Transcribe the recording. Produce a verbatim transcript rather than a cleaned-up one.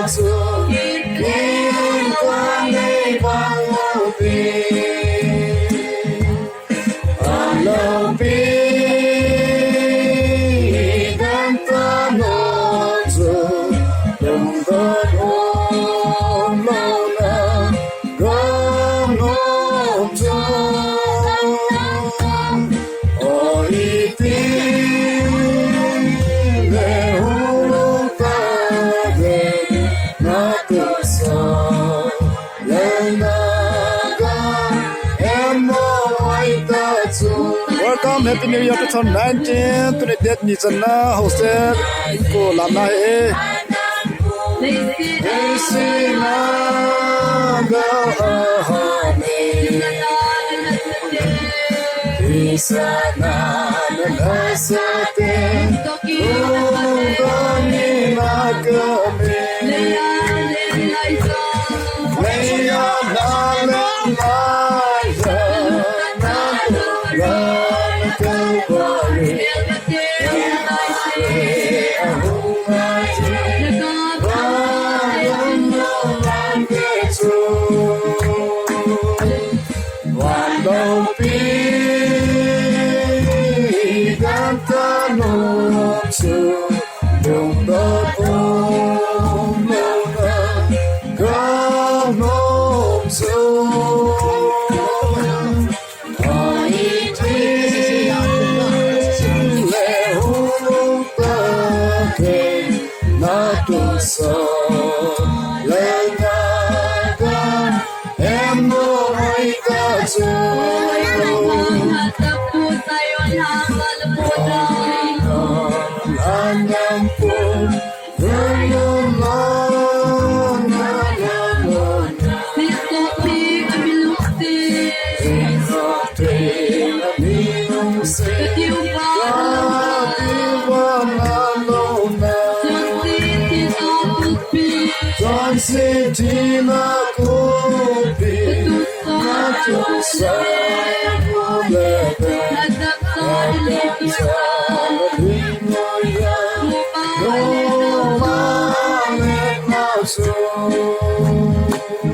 Kin kwan nei bang lo pi. Alo pi. Dan ta no chu. Dong dan om lo na. Gam nom chu. O iti le hulu ta de na tu sa le na ga em mo ai ta chu. Welcome, Happy New Year two thousand nineteen. Tuni date ni channa hostel ko lamna he.